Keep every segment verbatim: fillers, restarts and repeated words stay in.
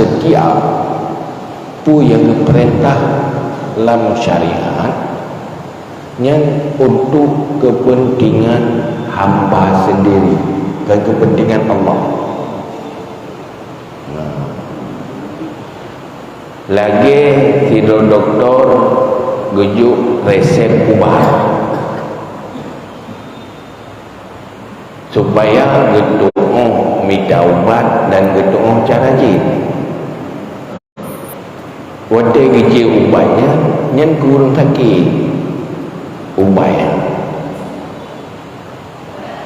setiap peue nyang geupeurintah lam syariat nyan untuk kepentingan hamba sendiri, bukan kepentingan Allah. Nah, lagèe sidroe dokto geujok resep ubat, supaya geutu'oh mita ubat dan geutu'oh cara jih. Watèe geujép ubat nyan, nyan keu ureueng sakét ubat nyan.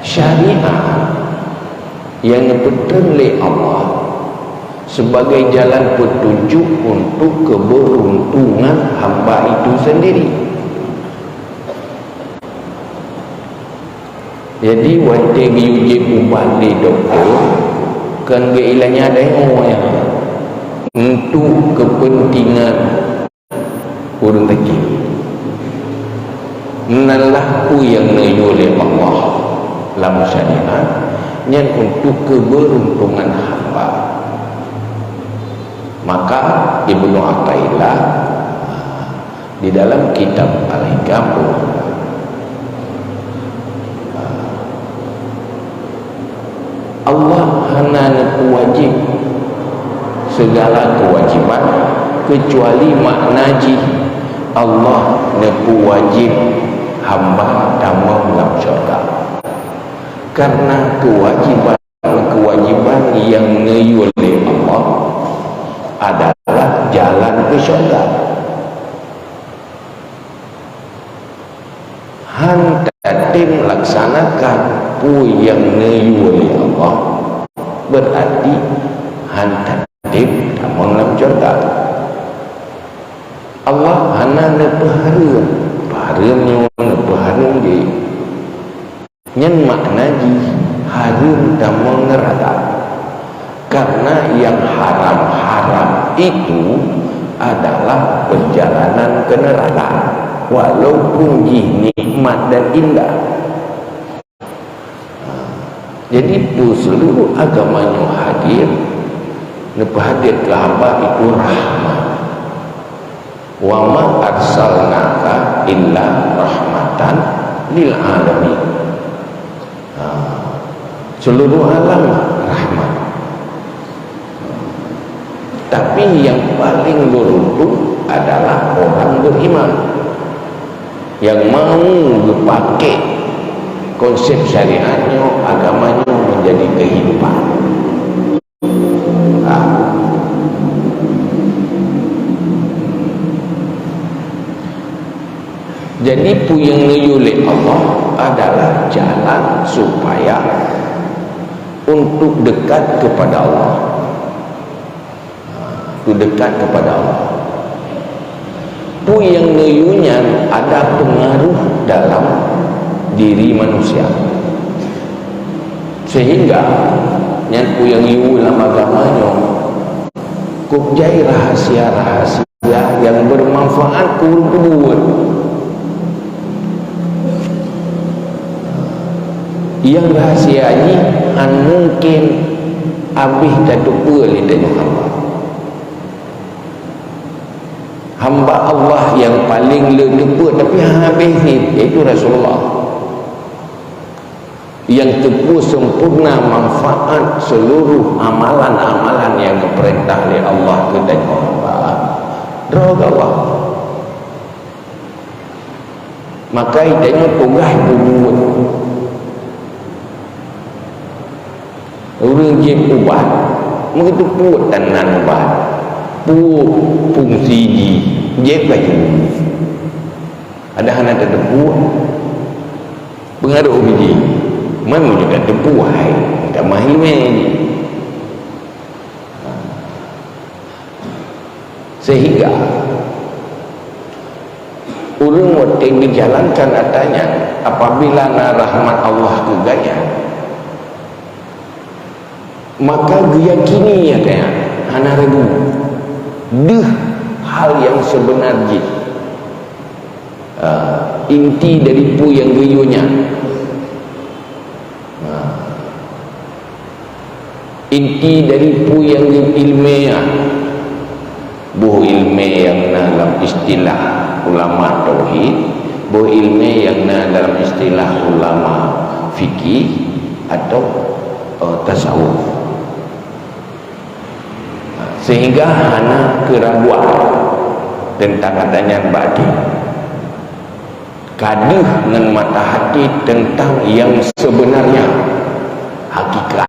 Syariat nyang geupeutreun lé Allah sebagai jalan peutunjuk untuk keubeuruntongan hamba itu sendiri. Jadi, watèe geuyue jép ubat lé dokto, kon geuilanya dayuh nyan, untuk kepentingan ureueng sakét. Meunan lah peue nyang neuyue lé Allah lam syariat, nyan untuk keubeuruntongan hamba. Maka Ibnu Athaillah di dalam kitab Al-Hikam, Allah hana neupeuwajéb sigala keuwajéban, keucuali makna jih Allah neupeuwajéb hamba tamong lam syurga. Karena keuwajéban-keuwajéban nyang neuyue lé Allah adalah jalan keu syurga. Han tatem laksanakan peue nyang neuyue lé Allah, beurati han tatem tamong lam syurga. Allah hana neupeuhareuem, peuhareuem nyoe, neupeuhareuem jih. Nyan makna jih hareuem tamong neuraka. Karena nyang haram-haram itu adalah perjalanan ke neraka, walaupun jih nikmat dan indah. Jadi, peue seluruh agama nyoe hadir, neupeuhadir keu hamba itu rahmat. "Wa ma arsalnaka illa rahmatan lil alamin." Ha, seluruh alam rahmat. Tapi yang paling beruntung adalah orang beriman yang mau dipakai konsep syariat nyoe, agama nyoe menjadi kehidupan. Ha. Jadi, peue nyang neuyue lé Allah adalah jalan supaya untuk dekat kepada Allah. Untuk dekat kepada Allah. Peue nyang neuyue nyan ada pengaruh dalam diri manusia. Sehingga nyan peue nyang yue lam agama nyoe, kok jai rahasia-rahasia nyang bermanfaat keu ureueng peubuet. Nyang rahasia jih han mungken abéh tateupeue lé tanyoe hamba. Hamba Allah nyang paleng le teupeue, tapi hana abéh jih, yaitu Rasulullah. Nyang teupeue sempurna manfaat seluruh amalan-amalan nyang geupeurintah lé Allah keu tanyoe hamba, droe geuh Allah. Maka tanyoe tugaih peubuet. Ureueng jieb ubat, meugeuteupeue tan nan ubat, peue fungsi jih, jieb laju. Ada hana tateupeue, peungaroh biji. Man meunyoe ka teupeue hai, tamah ileumèe jih. Sehingga ureueng watèe geujalankan atra nyan, apabila na rahmat Allah keu gaya, maka geuyakini atra nyan, hana ragu, deuh hal nyang seubeuna jih. Ah, inti dari peue nyang geuyue nyan. Ah, inti dari peue nyang geuilmiah, istilah ulama tauhid, boh ileumèe nyang na dalam istilah ulama fikih atau, eh, tasawuf. Sehingga hana keuraguan teuntang ata nyan bak até. Ka deuh ngon mata hati teuntang nyang seubeunarnya, hakikat.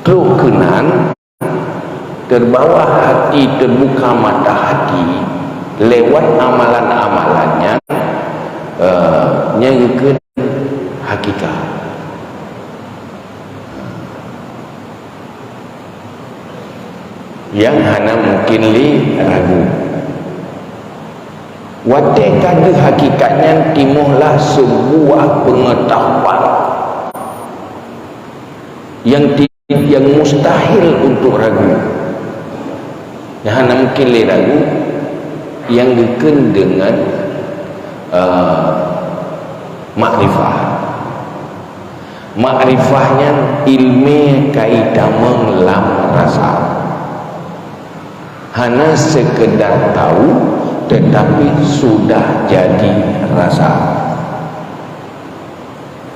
Trok keunan, teubawa hati, teubuka mata hati lewat amalan-amalan nyan, eh, nyan geukheun hakikat. Nyang hana mungkin lé ragu. Watèe ka deuh hakikat nyan, timohlah seubuah peungeutahuan nyang ti-, nyang mustahil untuk ragu. Nyang hana mungkin lé ragu, nyang geukheun deungon, eh, makrifah. Makrifah nyan ileumèe ka itamong lam rasa. Hana sekedar tahu, tetapi sudah jadi rasa.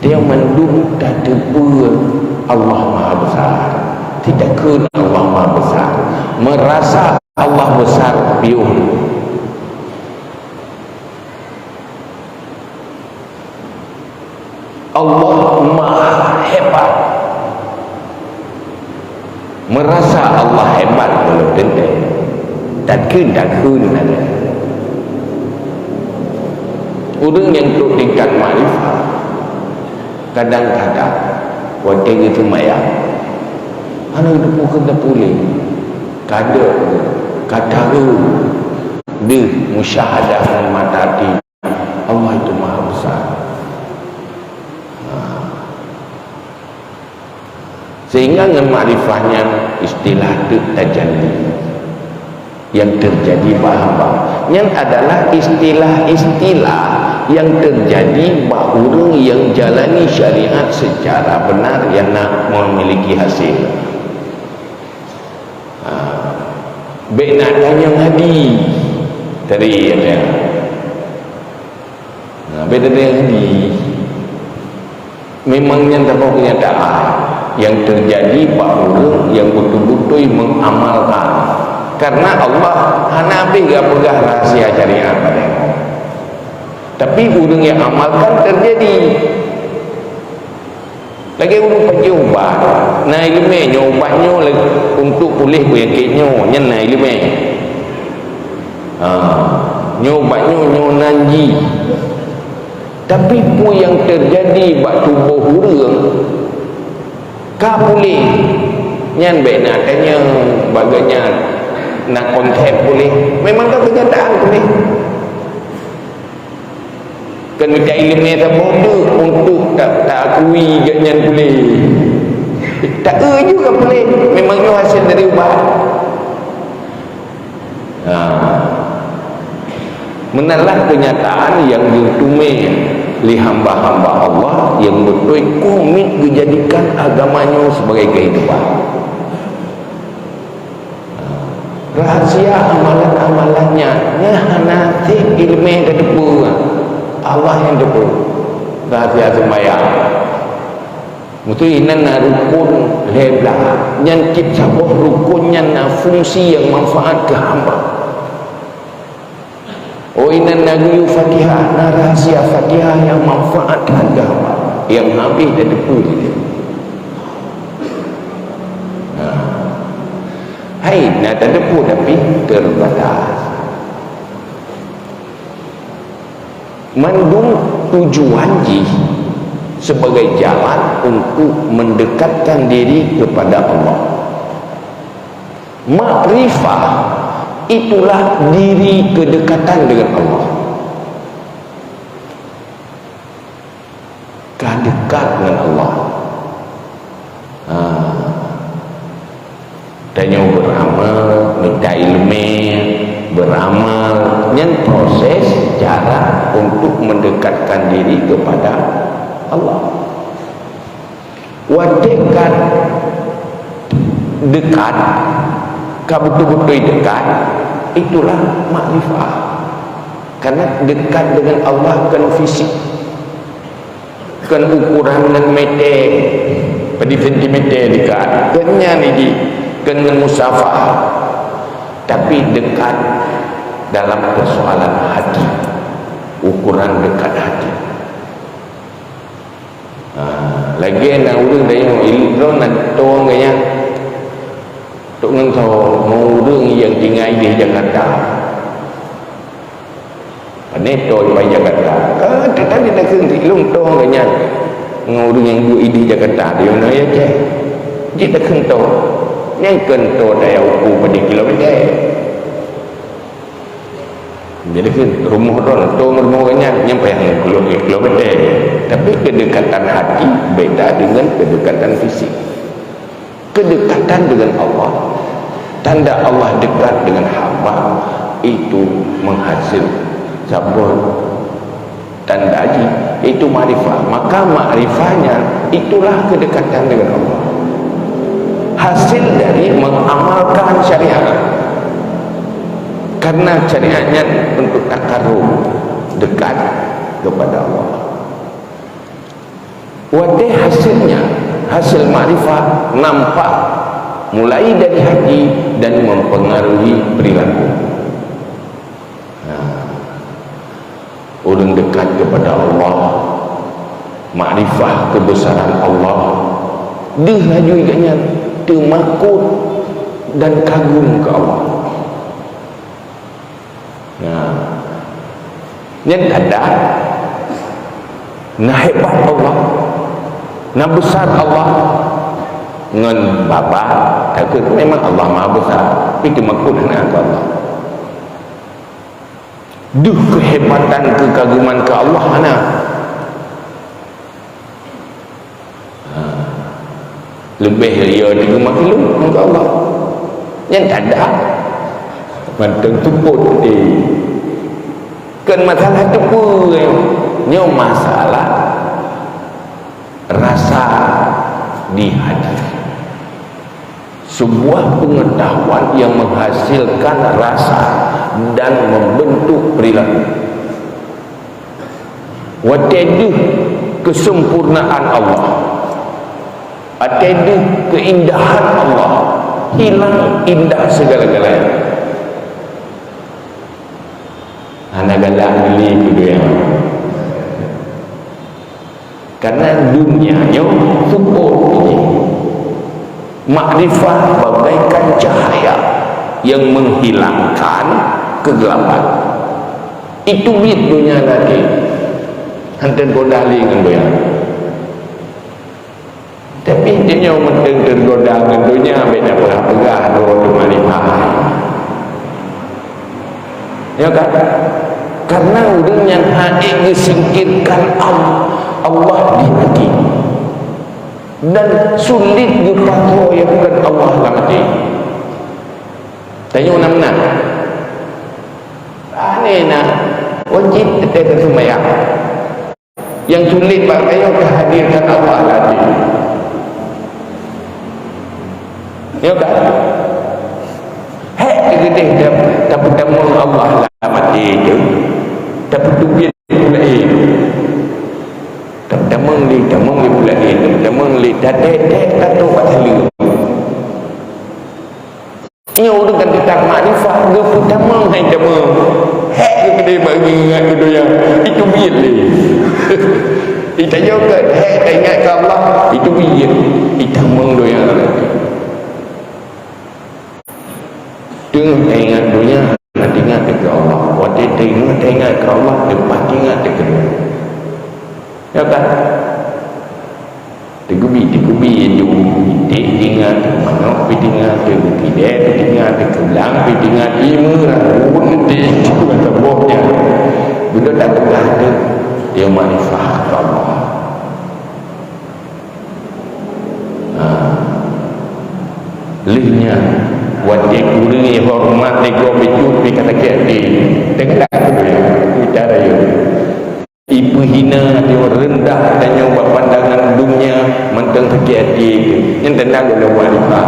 Dia mandum tateupeue Allah Maha Besar. Tidak kheun Allah Maha Besar. Merasa Allah besar piôh. Allah Maha Hebat. Merasa Allah hebat belum tentu. Takheun-takheun ada. Ureueng nyang trok tingkat makrifah, kadang-kadang watèe geuseumayang, hana geuteupeue keu puléh. Kadang, kadang deuh musyahadah ngon mata até. Allah itu Maha Besar. Ha. Sehingga ngon makrifah nyan istilah teuk tajalli nyang teujadi bak hamba. Nyan adalah istilah-istilah nyang teujadi bak ureueng nyang jalani syariat secara benar nyang na memiliki hasil. Ha. Bèk na tanyong hadi. Tadi ada. Nah, beda dengan ini. Memang nyan taboh kenyataan nyang teujadi bak ureueng nyang beutôi-beutôi mengamalkan. Karena Allah hana habéh geupeugah rahsia syariat pada nyoe. Tapi ureueng nyang amalkan teujadi. Lagèe ureueng pajoh ubat, na ileumèe nyoe ubat nyoe le-, untuk puléh peunyakét nyoe, nyan na ileumèe. Ha, nyoe ubat nyoe, nyoe nan jih. Tapi peue nyang teujadi bak tuboh ureueng ka puléh, nyan bèk na tanyong bagaih nyan na konsep puléh. Memang ka keunyataan puléh. Kan mita ileumèe saboh teuk untuk ta-, taakui gobnyan puléh. Taeu ju ka puléh, memang nyoe hasé dari ubat. Ha. Meunan lah keunyataan nyang geuteumé lé hamba-hamba Allah nyang beutôi keuh miet geujadikan agama nyoe sibagai keuhidupan. Rahsia amalan-amalan nyan, nyan hana sép ileumèe tateupeue. Allah nyang teupeue. Rahsia seumayang. Meusé inan na rukon lhèe blah. Nyan tiep saboh rukon nyan na fungsi nyang manfaat keu hamba. Oh, inan na geuyue Fatihah, na rahsia Fatihah nyang manfaat keu hamba, nyang habéh tateupeue teuh. Nah, hai na tateupeue tapi terbatas. Mandum tujuan jih sebagai jalan untuk mendekatkan diri kepada Allah. Makrifah itulah diri kedekatan dengan Allah. Ka dekat ngon Allah. Ha. Tanyoe beuramal, mita ileumèe, beuramal, nyan proses cara untuk mendekatkan diri kepada Allah. Watèe ka dekat, Ka beutôi-beutôi dekat, itulah makrifah. Karena dekat dengan Allah kon fisik, kon ukuran ngon meter, padum sentimeter dekat, kon nyan idi, kon ngon musafah. Tapi dekat dalam persoalan hati, ukuran dekat hati. Ha, lagèe na ureueng tanyoe, ilôn droe na tô ngon gobnyan. Tô ngon tô, ngon ureueng nyang tinggai di Jakarta. Pane tô di Jakarta. Ka, teutab jeuet takheun ilôn tô ngon gobnyan. Ngon ureueng nyang duek di Jakarta, di mana ya, ceh? Jeuet takheun tô. Nyan kon tô daya uku pada kilometer. Jadi kan rumoh droe, tô rumoh gobnyan, nyan payah meukeulok kilometer. Tapi kedekatan hati beda dengan kedekatan fisik. Kedekatan dengan Allah, tanda Allah dekat dengan hamba, itu menghasil saboh tanda jih, yaitu makrifah. Maka makrifahnya itulah kedekatan dengan Allah. Hasil dari mengamalkan syariat. Karena syariat nyan untuk takarub, dekat kepada Allah. Watèe hasilnya, hasil makrifah nampak mulai dari hati dan mempengaruhi perilaku. Nah, ureueng dekat kepada Allah, makrifah kebesaran Allah, deuh laju gobnyan teumakot dan kagum keu Allah. Nah, nyan tanda na hebat Allah, na besar Allah. Ngon babah takheun memang Allah Maha Besar, tapi teumakot hana keu Allah. Deuh keuhebatan, keukaguman keu Allah hana. Ha. Leubeh yo teuma makhluk ngon Allah. Nyan tanda mantong tupot, eh. Kon masalah tupot, eh. Nyoe masalah rasa di hati. Sebuah pengetahuan yang menghasilkan rasa dan membentuk perilaku. Watèe deuh kesempurnaan Allah, watèe deuh keindahan Allah, hilang indah segala-galanya. Hana galak meuli keu donya. Karena dunia nyoe tupot jih. Makrifah bagaikan cahaya yang menghilangkan kegelapan. Itu biet donya tadi. Hana teugoda lé ngon donya. Tapi tanyoe mantong teugoda ngon donya, bèk na peugah-peugah droe teumalimah. Ya kan? Karena ureueng nyan hana geusingkirkan Al-, Allah di hati. Dan sulit geupasoe nyang kon Allah lam até. Tanyoe na meunan. Aneh na, wajéb teuntèe seumayang. Nyang sulet bak tanyoe keuhadirkan Allah lam até. Ya kan? Hék teuh keudéh ta-, tapeutamong Allah lam até teuh. Tapeuteubiet peue laén. Tapeutamong lé, tamong lé peue laén, tapeutamong lé, taték-ték tato bak saleuem. Nyoe ureueng kan teutab makrifah, geupeutamong hai tamong. Hék geukeudeh bak geuingat keu donya, itu biet lé. Itanyoe kan hék taingat keu Allah, itu biet. Itamong donya. Teungoh taingat donya, hana taingat keu Allah. Watèe teungoh taingat keu Allah, teuma taingat keu donya. Ya kan? Teugubi, teugubi, teugubi, iték teuingat, manok pih teuingat, teugubi dèe pih teuingat, teugulang pih teuingat, imeurah pun iték, masa boh nyan. Beudôh tapeugah teuh, dia makrifah keu Allah. Ha. Lheueh nyan, watèe kureueng horeumat lé gob bacut pih ka sakét até. Teugalak keu donya, cara yue. Ipeuhina tanyoe, reundah tanyoe bak pandangan donya, mantong sakét até. Nyan tanda gohlom makrifah.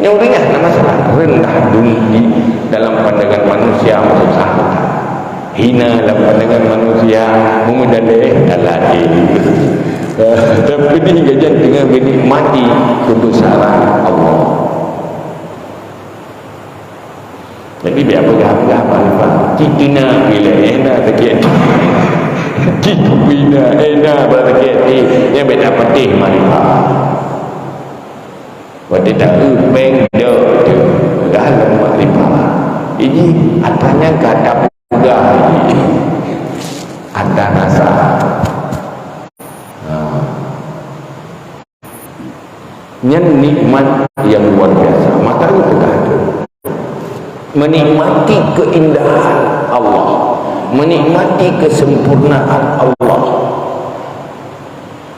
Nyoe ureueng nyan na masalah. rendah dunia dalam pandangan manusia, susah. Hina dalam pandangan manusia, meumeudaléh Allah. Tapi di gajan tengah menikmati kebesaran Allah. Jadi, biar peugah-peugah makrifat. Cit na bilai, eh, na sakét. Cit na, eh, na sakét. Nyang beda peutih makrifat. Watèe taeu péng dok tu, galak makrifat. Ini atra nyang ka tapeugah. Atra rasa. Ha. Nyan nikmat yang luar biasa. Maka geupeugah tu, menikmati keindahan Allah, menikmati kesempurnaan Allah,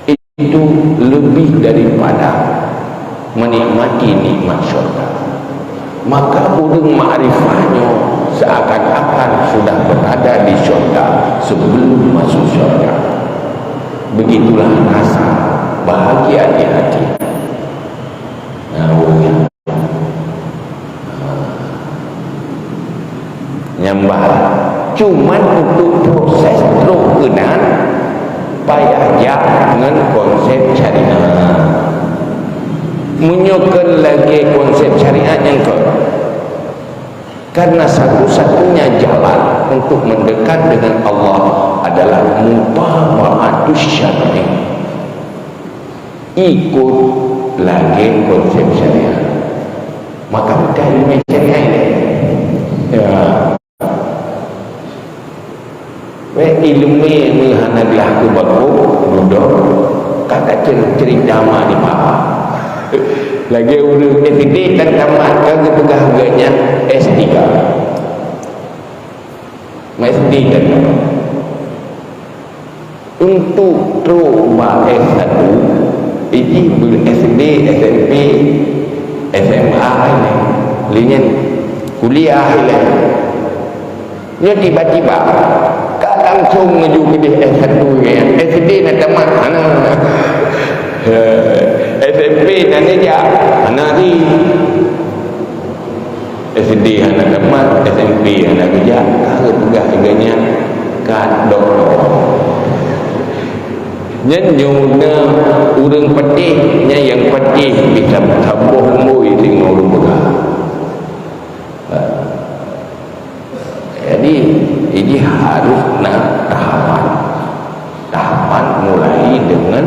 itu lebih daripada menikmati nikmat syurga. Maka ureuëng makrifat nyoe seakan-akan sudah berada di syurga sebelum masuk syurga. Begitulah rasa bahagia di hati. Nah, ureuëng nyang, nyang bah. Cuman untuk proses trok keunan payah jak ngon konsep syariat. Meunyoe kon lagèe konsep syariat nyang kon. Karena satu-satunya jalan untuk mendekat dengan Allah adalah mutaba'atus syar'i. Ikut lagèe konsep syariat. Maka bukan ilmu syariat ini. Ya. Weh, ileumèe meuhana glah keu bagoe, dudoe, ka kacen cerita mak di papa. Lagèe ureuëng S D tan tamat, ka geupeugah geuh nyan S tiga. Mak S D tan tamat. Untuk trok bak S satu, iji beu S D, S M P, S M A, lé nyan kuliah ilèe. Nyoe tiba-tiba, ka langsung menuju keudeh S satu nyan. S D na tamat, hana. S M P na neujak, hana lé. S D hana tamat, S M P hana geujak, ka geupeugah lagèe nyan, ka doktor. Nyan nyoe na ureuëng patéh, nyan nyang patéh bisa saboh lumbôi singoh ureuëng peugah. Jadi, ini harus na tahapan. Tahapan mulai dengan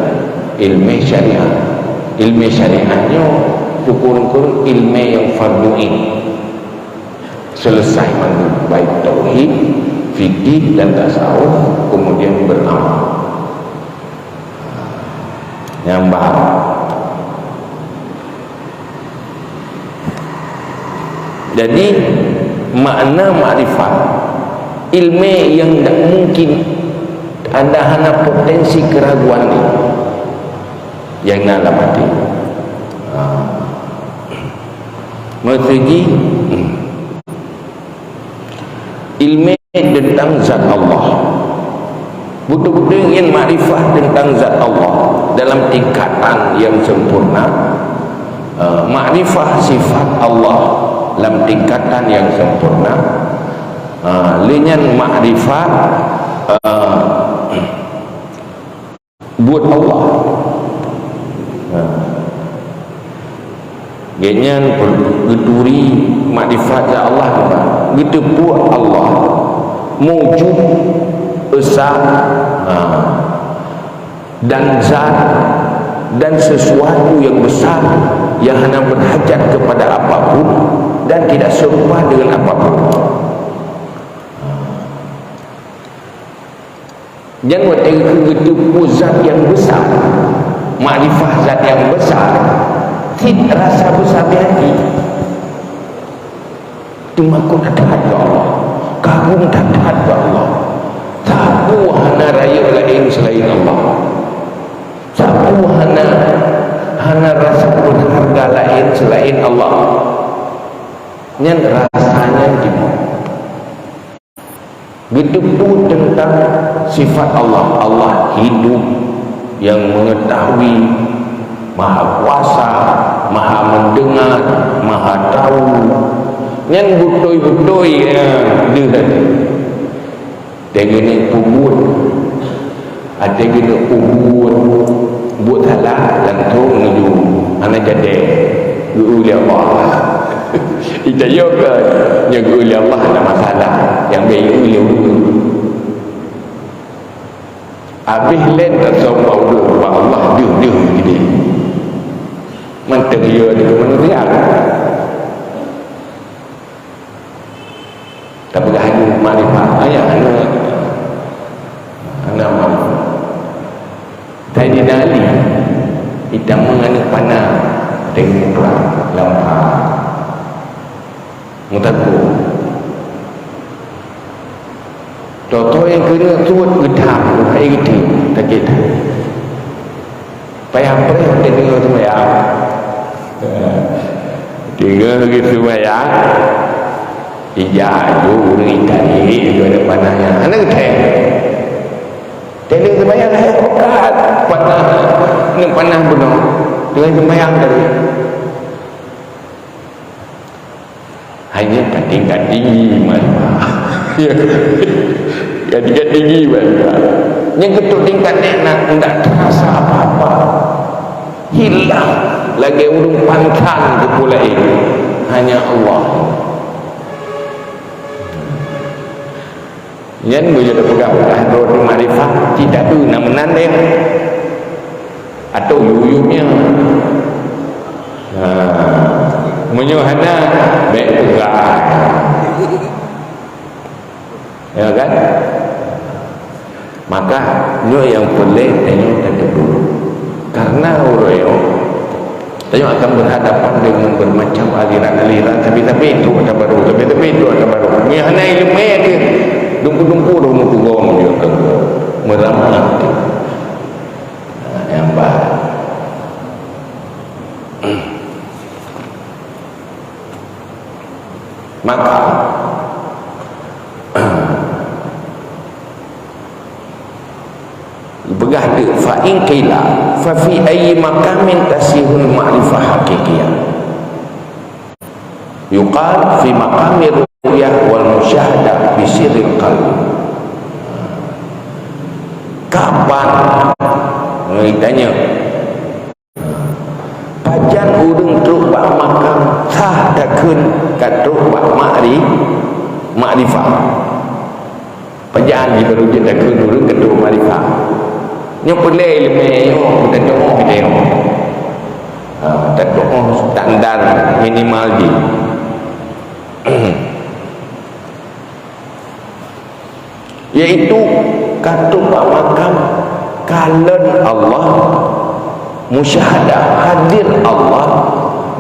ilmu syariat. Ilmu syariat nyoe ukur-ukur ilmu yang fardu ain. Selesai mandum, baik tauhid, fikih dan tasawuf, kemudian beramal. Nyang bah. Jadi, makna makrifat, ilmu yang tidak mungkin ada hana potensi keraguan ni. Yang na lam hati. Ha. Maksud jih, hmm. Ilmu tentang zat Allah. Betul-betul ingin makrifat tentang zat Allah dalam tingkatan yang sempurna. Eh, makrifat sifat Allah dalam tingkatan yang sempurna. Eh, lé nyan makrifat, eh, buet Allah. Ha. Gobnyan geuturi makrifat zat Allah, geuteupeue Allah mujud, esa, ha, dan zat dan sesuatu yang besar yang hana berhajat kepada apapun dan tidak serupa dengan apapun. Nyan watèe geuteupeue zat nyang besar, makrifat zat nyang besar, cit rasa besar di hati. Teumakot that-that keu Allah, kagum that-that keu Allah. Sapeue hana rayeuk laén seulaén Allah. Sapeue hana, hana rasa berharga laén seulaén Allah. Nyan rasa nyan jinoe. Geuteupeue teuntang sifat Allah. Allah hidup, yang mengetahui, maha kuasa, maha mende-, Maha Tahu. Nyan beutôi-beutôi, ya, deuh. Watèe geuneuk peubuet, watèe geuneuk peubuet, buet salah, langsông meunyoe hana jadi geu-eu lé Allah. Ita yo ke nyang geu-eu lé Allah hana masalah, nyang bèk geu-eu lé ureueng. Abéh lé tasawuf bak Allah deuh-deuh geude. Mantong yo di manusia. Tapi dah hanya makrifat, ayah hana, hana makrifat. Saidina Ali, itam meuaneuk panah, tengok perang, lampa. Meutakot. Toto nyang keuneuk suet geutam, hai geuti, sakét. Payah preh watèe deungö seumayang. Deungö lagi seumayang, ija aju ureueng itai, aju ada panahnya. Hana geutem. Teudeungö seumayang, hai pekat. Panah, ni panah bunoe. Deungö seumayang tadi. Hanya ka tingkat tinggi makrifat. Ya. Ka tingkat tinggi makrifat. Nyang keutuk tingkat nikmat ndak terasa apa-apa. Hilang lagèe ureueng pantang keu peue laén. Hanya Allah. Nyan meunyoe tapeugah-peugah droe makrifat, cit taeu na meunan deh. Atau yub-yub nyan. Ha. Meunyoe hana, bèk peugah. Ya kan? Maka, nyoe nyang peureulèe tanyoe tateupeue. Karena uroe nyoe, tanyoe akan berhadapan dengan bermacam aliran-aliran, tapi-tapi itu ada baru, tapi-tapi itu ada baru. Meunyoe hana ileumèe teuh, dumpeue-dumpeue roh meutugoe meunyoe ka meuramah teuh. Nah, nyang ba. Maka, peugah teuk, fa in qila, fa fi ayyi maqamin tasihul ma'rifah haqiqiyah? Yuqal fi maqamir ru'yah wal musyahadah bi sirril qalbi. Kapan? Ditanya. Pajan ureueng trok bak makam sah takheun ka trok bak makri-, makrifah? Pajan jih baru jeuet takheun ureueng ka trok makrifah? Nyoe peureulèe ileumèe nyoe, meutanyoe meutanyoe. Ha, tanyoe standar minimal jih. Yaitu ka trok bak makam kalon Allah, musyahadah hadir Allah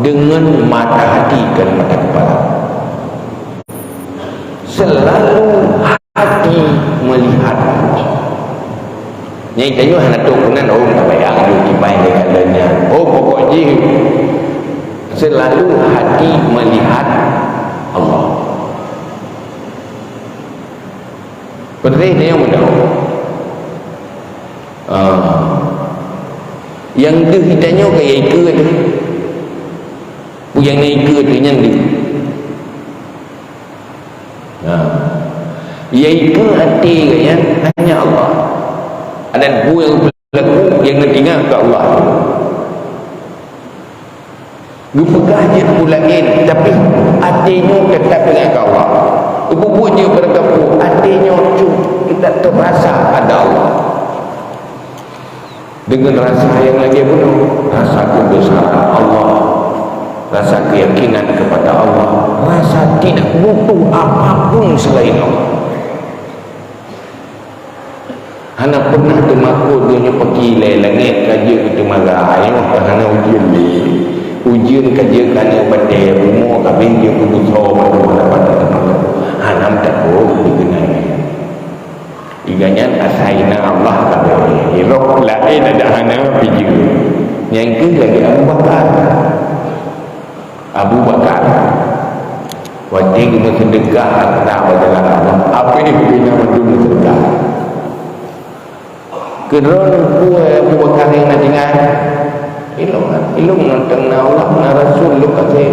deungon mata hati dan mata kepala. Selalu hati melihat Allah. Nyang tanyoe hana trok keunan, oh, tabayang lé kiban lé kalon nyan. Oh, pokok jih selalu hati melihat Allah. Peureulèe tanyoe meunan. Ah. Nyang deuh tanyoe ka ikeue teuh. Peue nyang na ikeue teuh nyan deuh. Nah. Nyang ikeue até geuh nyan hanya Allah. Adak peue nyang geupeubuet nyang na teuingat keu Allah. Geupeugah jeuet peue laén, tapi até nyoe teutap ingat keu Allah. Geupeubeuet jeuet barangkapeue, até nyoe cit teutap teurasa ada Allah. Deungon rasa nyang lagèe bunoe, rasa keubeusaran Allah, rasa keuyakinan keupada Allah, rasa tidak butuh apapun selain Allah. Hana peunah teumakot donya peuki lé langét ka jeuet keu teumaga, nyoe ka hana ujeuen lé. Ujeuen ka jeuet ka aneuk batèe, bumoe ka abéh jeuet keu beusoe, bandum hana padub teumakot. Hana meutakot keu keunan. Iga nyan asai na Allah ka abéh. Roh laén adak hana pijeuet. Nyang keuh lagèe Abu Bakar. Abu Bakar, watèe geumeuseudeukah hareuta bak jalan Allah, abéh geuh na mandum meuseudeukah. Keudroe peue Abu Bakar nyang na tinggai? Ilong, ilong nonton na Allah, na Rasul lôn até.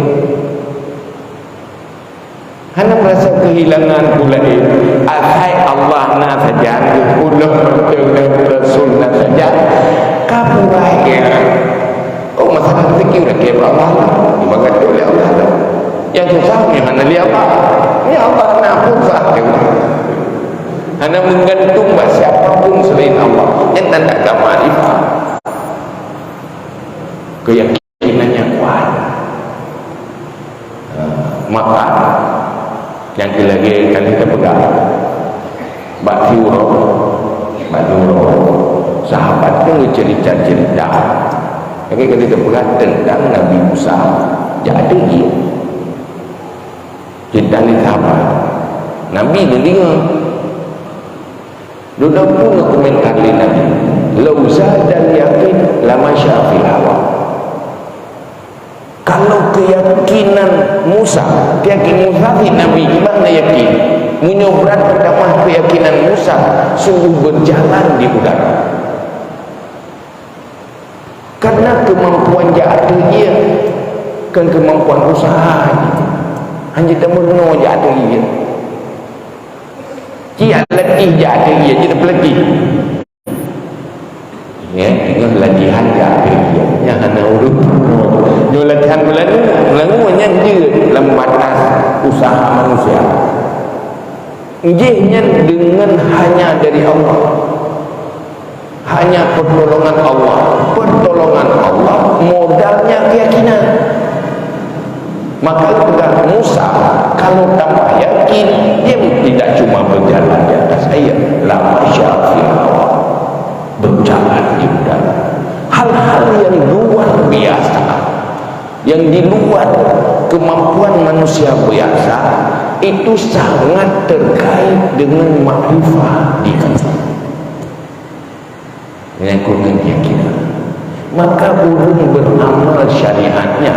Hana merasa kehilangan pula, eh. Asai Allah na sajan, ulôn nonton na Rasul na sajan, ka purai keu. Oh, masalah rezeki udah keu Allah lah. Ibarat tu oleh Allah lah. Yang susah ni hana li Allah. Ni Allah na pun sah tu. Hana menggantung bak siapa pun selain Allah. Yang tanda agama makrifat. Keyakinan yang kuat. Ha, maka, nyang keu lagèe ka lheueh teupeugah, bak siuroe, bak siuroe, sahabat nyan geuceurita-ceurita. Lagèe ka lheueh teupeugah teuntang Nabi Musa, jak ateueh ié. Ceurita nyan sahabat. Nabi geudeungö. Dudoe pun komentar lé Nabi, "Lau zadal yaqin lamasya fil hawa." Kalau keuyakinan Musa, keuyakinan Musa cit Nabi, iman na yakin. Meunyoe brat meutamah keuyakinan Musa, sungguh beujalan di udara. Karena keumampuan jak ateueh ié, kon keumampuan usaha. Hana tameurunoe jak ateueh ié. Ci jak latih jak ateueh ié, ci tapeulatih. Ya, teungoh latihan jak ateueh ié. Nyan hana ureueng. Nyoe latihan meulalu, meulalu nyan jeuet lam batas usaha manusia. Jih nyan deungon hanya dari Allah. Hanya pertolongan Allah. Pertolongan Allah, modalnya keyakinan. Maka peugah Musa, kalau tambah yakin, dia tidak cuma berjalan di atas air, lamasya fil hawa, berjalan di udara. Hal-hal yang luar biasa, yang di luar kemampuan manusia biasa, itu sangat terkait dengan makrifat diri. Menyangkut dengan keyakinan. Maka ureueng beramal syariatnya,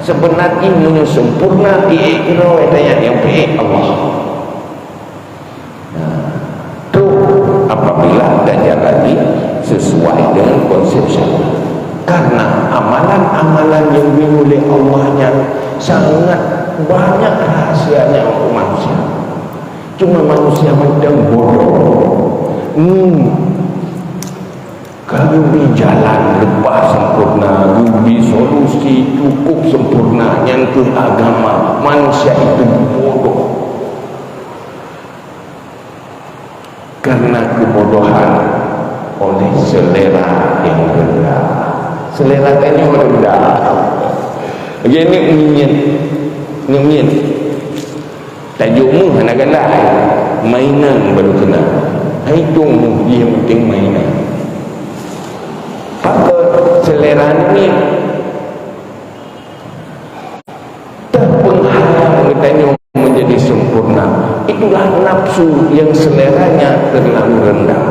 sebenarnya meunyoe sempurna, iék droe tanya nyang peuék Allah. Nah, tu apabila gata jalani sesuai dengan konsep syariat. Karena amalan-amalan yang diuléh Allah nyan sangat banyak rahasianya untuk manusia. Cuma manusia macam bodoh. Hmm. Ka geubri jalan leubeh sempurna, geubri solusi cukup sempurna, nyan keuh agama. Manusia itu bodoh. Karena kebodohan oleh selera yang rendah. Selera tanyoe rendah. Lagèe aneuk miet. Aneuk miet. Tajok meuh hana galak, mainan baru keunan. Hai dong meuh jih yang penting mainan. Pakon selera ni terpenghalang geutanyoe menjadi sempurna. Itulah nafsu yang seleranya terlalu rendah.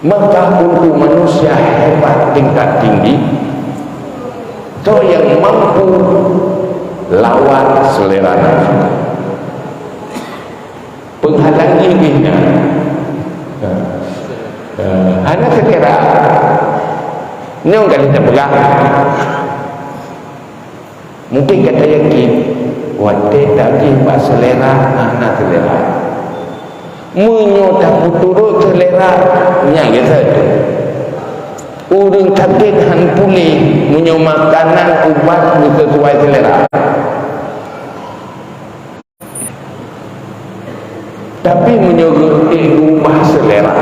Maka untuk manusia hebat tingkat tinggi, toh yang mampu lawan selera nafsu. Penghalang dirinya, eh, eh, hana selera. Nyoe kan kita pegang. Mungkin gata yakin, watèe tagih bak selera, hana selera. Meunyoe tapeuturot selera, nyan biasa tu. Ureueng sakét han puléh meunyoe makanan ubat hana sesuai selera. Tapi meunyoe geuék geubah selera,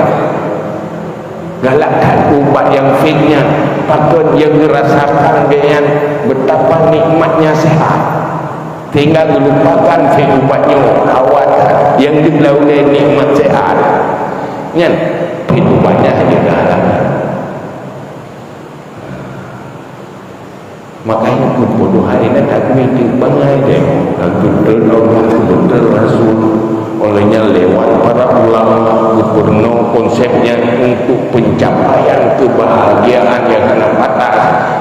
galak that ubat nyang fit nyan, pakon nyang geurasakan geuh nyan betapa nikmatnya sehat, sehingga geulupakan fit ubat nyoe, awai that nyang geulawan lé nikmat sehat. Nyan, fit ubat nyan hana geualami. Makanya keubodohan ini tak boleh dibangai deh. Dan betul Allah, betul Rasul. Olehnya lewat para ulama gubernur konsepnya untuk pencapaian kebahagiaan yang hana batas,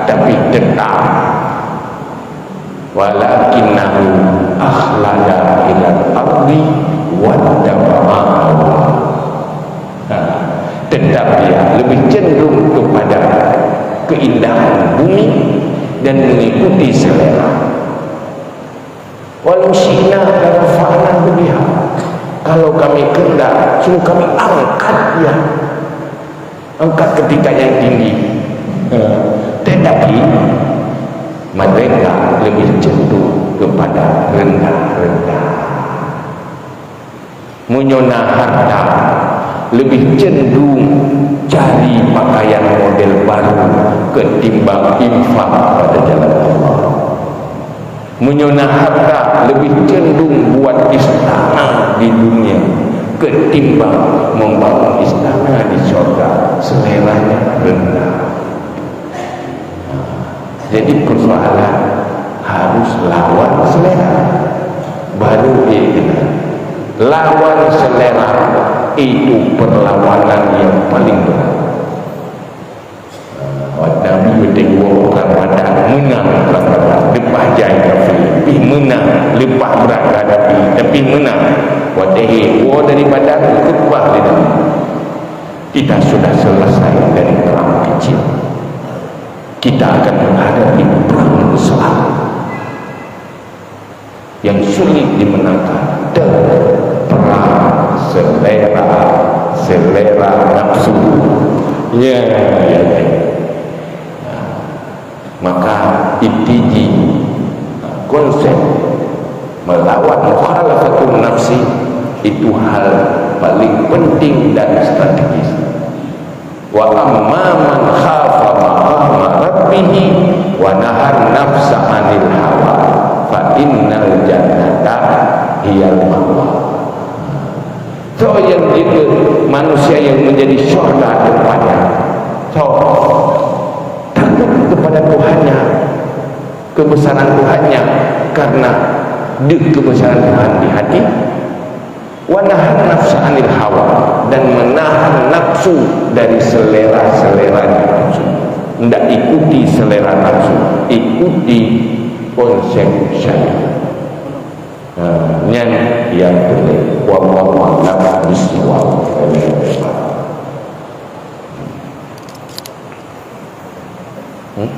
tapi tetap. Walakinnahu akhlada ilal ardi wattaba'a hawa. Ha. Tetapi Tapi lebih cenderung kepada keindahan bumi dan mengikuti selera. Walau syi'na larafa'nahu biha. Kalau kami kehendak, sungguh kami angkat dia. Angkat ke tingkat yang tinggi. Tetapi mereka lebih cenderung kepada rendah-rendah. Meunyoe na harta, lebih cenderung cari pakaian model baru ketimbang infak pada jalan Allah. Meunyoe na harta, lebih cenderung buat istana di dunia ketimbang membangun istana di syurga. Seleranya rendah. Jadi persoalan harus lawan selera. Baru dia kena. Lawan selera itu perlawanan yang paling berat. Nabi beutôi perang Badar, menang perang Badar, leupah jai kafé, tapi menang, leupah brat kafé, tapi menang. Watèe woe dari Badar, khutbah di dalam. Kita sudah selesai dari perang kecil. Kita akan menghadapi perang besar yang sulit dimenangkan. Dan perang selera, selera nafsu. Ya, ya, ya. Maka inti jih, konsep melawan mukhalafatun nafsi itu hal paling penting dan strategis. Wa amma man khafa maqama rabbih wa nahan nafsa 'anil hawa fa innal jannata hiyal ma'wa. Soe nyang jeuet manusia nyang menjadi syuhada teupanya? Soe takut kepada Tuhannya, kebesaran Tuhannya, karena deuh kebesaran Tuhan di hati. Wa nahan nafsa 'anil hawa, dan menahan nafsu dari selera-selera nafsu. Ndak ikuti selera nafsu, ikuti konsep syariat. Ha, nyan nyang penting. Wallahu a'lam bishawab. Hmm?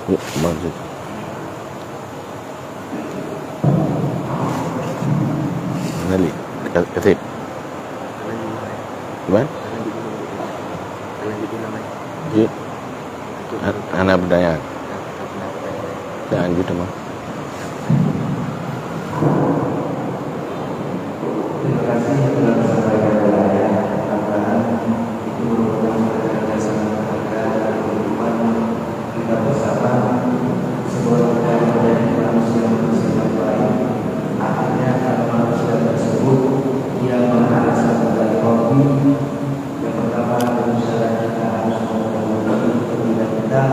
Masjid. Nali. Ka-, Kasib. Gimana? Ji. An-, anak pertanyaan. Dan gitu mah. Terima kasih telah disampaikan oleh Ayah. Mudah-mudahan itu merupakan pelajaran yang sangat berharga dalam kehidupan kita bersama. Sebuah kita menjadi manusia-manusia yang baik. Akhirnya, kalau manusia tersebut dia mengharapkan dari Rabbi, yang pertama, tentu saja kita harus mengetahui keinginan kita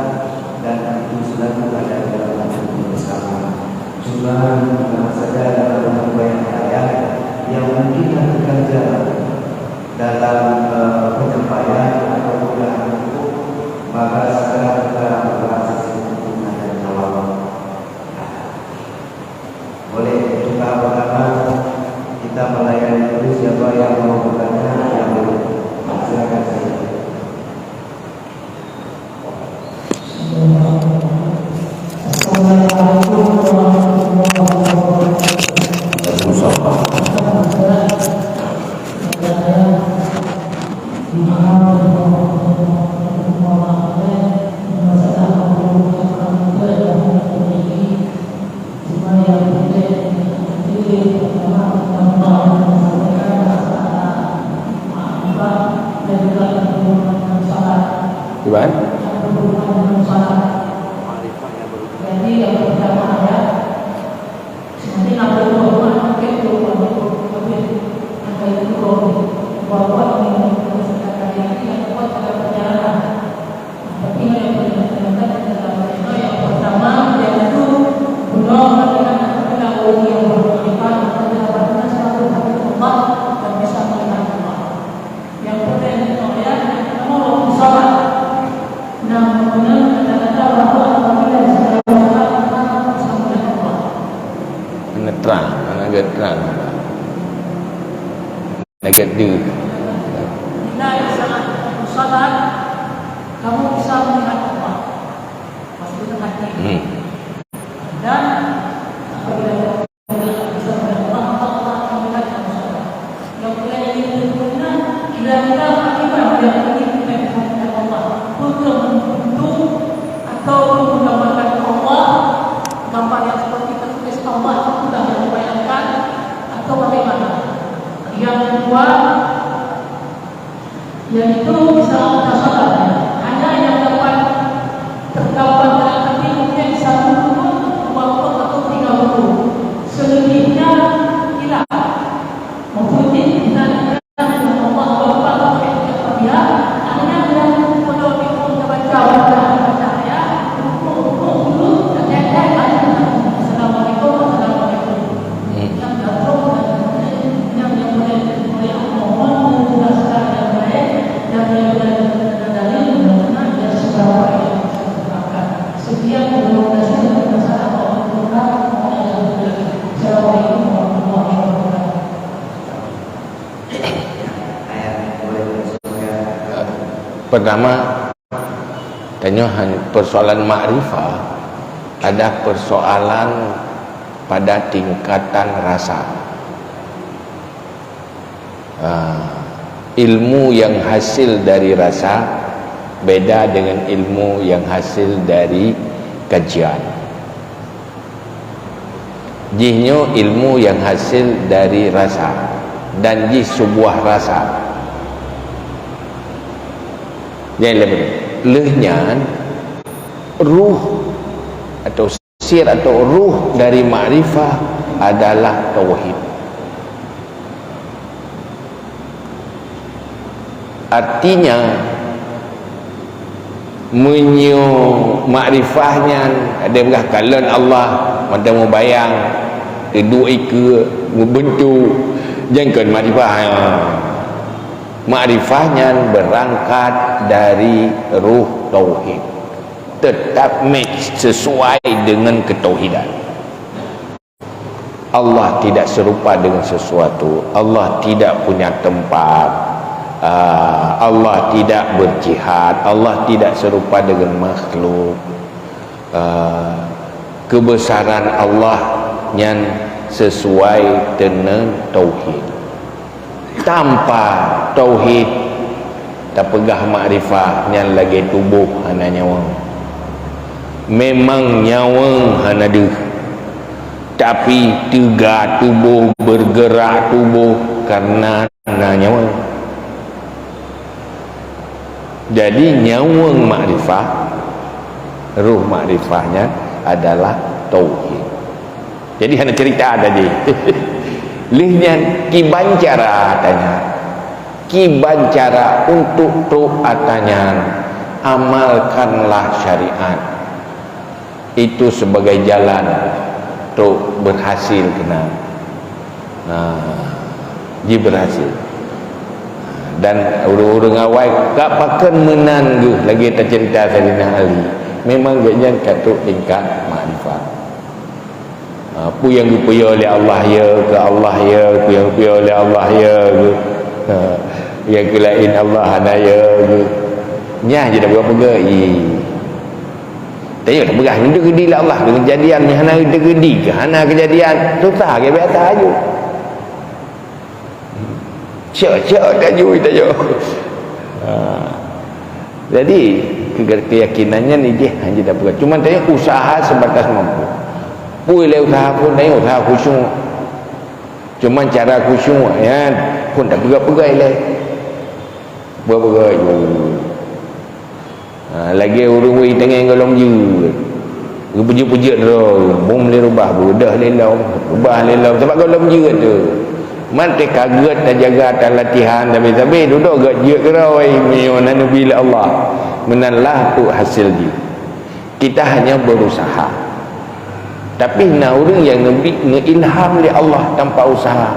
dan itu selalu ada dalam hati bersama. Cuma, bukan saja dalam penyampaian ayat yang mungkin nanti kerja dalam, eh, penyampaian ataupun dalam hukum, maka segera kita membahas hukum dan jawab. Boleh, untuk tahap pertama, kita melayani dulu siapa yang mau bertanya, yang boleh. Silakan saja. Assalamualaikum warahmatullahi wabarakatuh. Waalaikumsalam. Iban? Jadi, yang pertama, ya, sebenarnya apa itu orang pakai itu orang itu, tapi angka itu orang itu. Bahwa ini adalah sedangkan yang tidak kuat dalam perjalanan. Tapi yang perlu diingatkan adalah yang pertama, yaitu guna melihat apabila orang yang bermakrifat, maka dia pernah selalu takut Allah dan bisa melihat Allah. Yang penting itu, ya, nomor waktu salat. Nah, kemudian kata-kata bahwa apabila segala salat, maka bisa melihat Allah. Kena terang, agak terang. Agak deu. Bila saat waktu salat, kamu bisa melihat Allah. Maksudnya hati. Hmm. Dan apabila kamu bisa melihat Allah, Allah akan melihat kamu salat. Yang mulai ini benar, kira-kira akibat yang ini kita melihat Allah. Untuk membentuk atau menggambarkan Allah, gambar yang seperti tertulis Allah, itulah yang dibayangkan, atau bagaimana? Yang kedua, yaitu bisa kita salat. Hanya yang dapat tergambar dalam hati mungkin satu rukun, dua rukun atau tiga rukun. Selebihnya hilang. Maksudnya, kita Allah Akbar, hanya dalam pondok itu kita baca, baca, baca, ya. Rukun, rukun dulu, dan lain-lain. Assalamualaikum, assalamualaikum. Hmm. Pertama, tanyoe han-, persoalan makrifah ada persoalan pada tingkatan rasa. Ah, ilmu yang hasil dari rasa beda dengan ilmu yang hasil dari kajian. Jihnyoe ilmu yang hasil dari rasa dan jih sebuah rasa. Nyang leuh nyan ruh atau sir atau ruh dari makrifah adalah tauhid. Artinya, meunyoe makrifah nyan ada peugah kalon Allah, mata mubayang, duek ikeue, meubeuntuk, jangan kon makrifah. Makrifah nyan berangkat dari ruh tauhid. Tetap match, sesuai dengan ketauhidan. Allah tidak serupa dengan sesuatu. Allah tidak punya tempat. Ah, Allah tidak berjihad. Allah tidak serupa dengan makhluk. eh, keubeusaran Allah nyan sisuai deungon tauhid. Tanpa tauhid, tapeugah makrifah nyan lagée tuboh hana nyawöng. Memang nyawöng hana deuh, tapi teuga tuboh, beurgeurak tuboh kareuna na nyawöng. Jadi, nyawöng makrifah, roh makrifah nyan adalah tauhid. Jadi, hana cerita tadi. Lheueh nyan, kiban cara tanya. Kiban cara untuk trok atra nyan, amalkanlah syariat. Itu sebagai jalan trok berhasil keunan. Nah, ji berhasil. Dan ureuëng-ureuëng awai ka pakon meunan geuh lagée tacerita Saidina Ali. Memang gobnyan ka trok tingkat makrifah. Ha, peue nyang geupeuyô lé Allah ya, keu Allah ya, peue nyang geupeuyô lé Allah ya, keu, ha, nyang keu laén Allah hana ya, keu. Nyan jeuet tapeugah-peugah, ih. Tanyoe tapeugah, "Nyoe teukeudi lé Allah, keujadian nyoe hana teukeudi, keu hana keujadian." Susah, keu biasa aju. Cok-cok aju, tanyoe. Ha. Jadi, ke-, keuyakinan nyan idéh hana tapeugah. Cuma tanyoe usaha sebatas mampu. Peue lé usaha pun, tanyoe usaha khusyuk. Cuma cara khusyuk nyan pun tapeugah-peugah ilée. Peugah-peugah aju. Ha, lagée ureuëng wéh tengah gohlom jeuet. Geupeujeuet-peujeuet droe, bom lé rubah, beudôh lé lom, rubah lé lom, sabab gohlom jeuet tu. Man teuka gét tajaga, talatihan, sabe-sabe dudoe gét jeuet keudroe, meunyoe na neubi lé Allah. Meunan lah tu hasil jih. Kita hanya berusaha. Tapi na ureuëng nyang neubi, neuilham lé Allah tanpa usaha.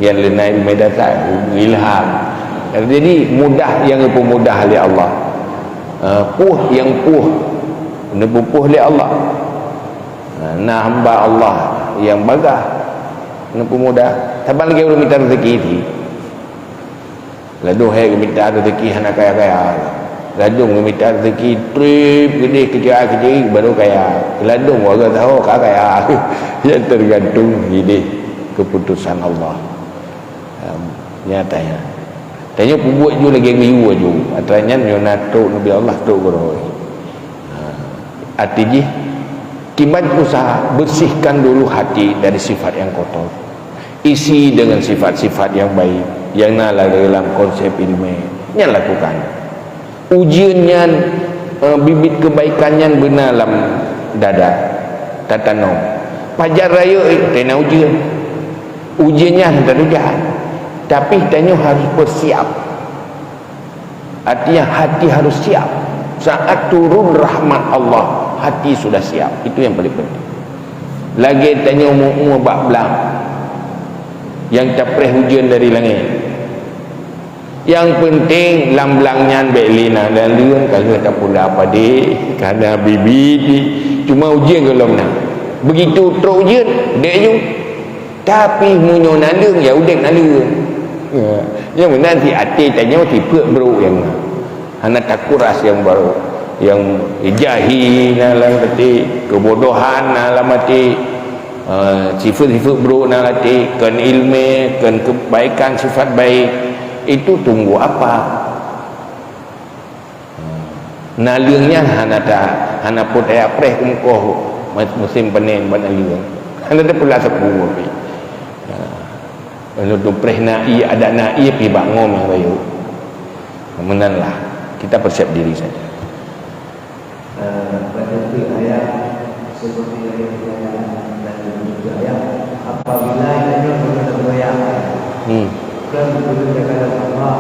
Nyang leunai meudasar, ilham. Jadi, mudah nyang geupeumudah lé Allah. Ha, puih nyang puih, neupeupuih lé Allah. Ha, na hamba Allah nyang bagaih neupeumudah. Saban lagée ureuëng mita rezeki cit. Ladôm hai geumita rezeki hana kaya-kaya. Ladôm geumita rezeki treb geudeh keuceue-keuceue baru kaya. Ladôm warga saho ka kaya. Nyan teugantung idéh keuputosan Allah. Em, nyata nyan. Tanyoe peubuet ju lagée geuyue ju. Atra nyan nyoe na trok neubi Allah trok keudroe. Ha, arti jih, kiban usaha, bersihkan dulu hati dari sifat yang kotor. Isi dengan sifat-sifat yang baik, yang na dalam konsep ilmu. Nyan lakukan. Ujeuen nyan, eh, bibit kebaikan nyan beuna lam dada, tatanom. Pajan rayeuk, eh, tena ujeuen. Ujeuen nyan teuka ujeuen. Tapi tanyoe harus bersiap. Artinya, hati harus siap. Saat turun rahmat Allah, hati sudah siap. Itu yang paling penting. Lagée tanyoe meu-, meu bak blang nyang tapreh ujeuen dari langét. Nyang penting, lam blang nyan bék lé na naleueng, ka lheueh tapula padé, ka na bibit. Cuma ujeuen gohlom na. Begitu trok ujeuen, dék ju. Tapi meunyoe naleueng, ya udeb naleueng. Ya. Nyang meunan di até tanyoe sifeuet brok nyang na. Hana takuras nyang brok. Nyang jahi na lam até, keubodohan na lam até, eh, sifeuet-sifeuet brok na lam até, kon ileumé, kon keubaikan sifat baik. Itu tunggu apa? Naleueng nyan hana ta-, hana peucaya preh keu mukoh mu-, musém panén bak naleueng. Hana teupeula sapeue pih. Ha. Lalu tu preh na ié, adat na ié pih bak ngom nyang rayeuk. Meunan lah. Kita persiap diri saja. Eh, pada tu ayat seperti yang kita dan juga ayat, apabila kita berdoa, Hmm. kan berdoa kepada Allah,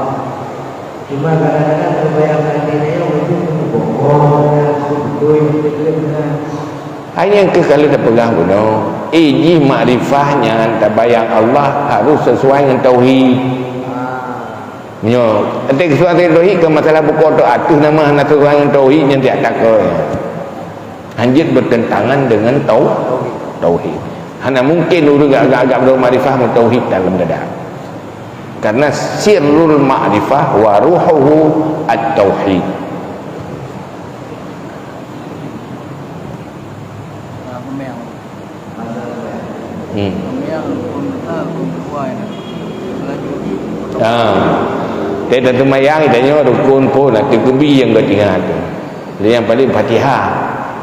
Cuma kadang-kadang kebanyakan diri yang itu bohong, betul, betul, betul. Hai nyang keuh kalau tapeugah bunoe, eh, jih makrifah nyan tabayang Allah harus sesuai ngon tauhid. Nyoe, enti sesuai ngon tauhid, ke masalah buku tu atuh nama hana sesuai ngon tauhid nyan tiak takoi. Hanjeuet bertentangan dengan tau-, tauhid. Hana mungkin ureuëng agak-agak berdoa makrifah meutauhid dalam dada. Karena sirrul ma'rifah wa ruhuhu at-tauhid. Hmm. Yang rukun besar, rukun kedua ini. Lanjut. Ha. Teuh teumayang, tanyoe rukun phon, ateueh keubi nyang geutinggai tu. Lé nyang paling Fatihah.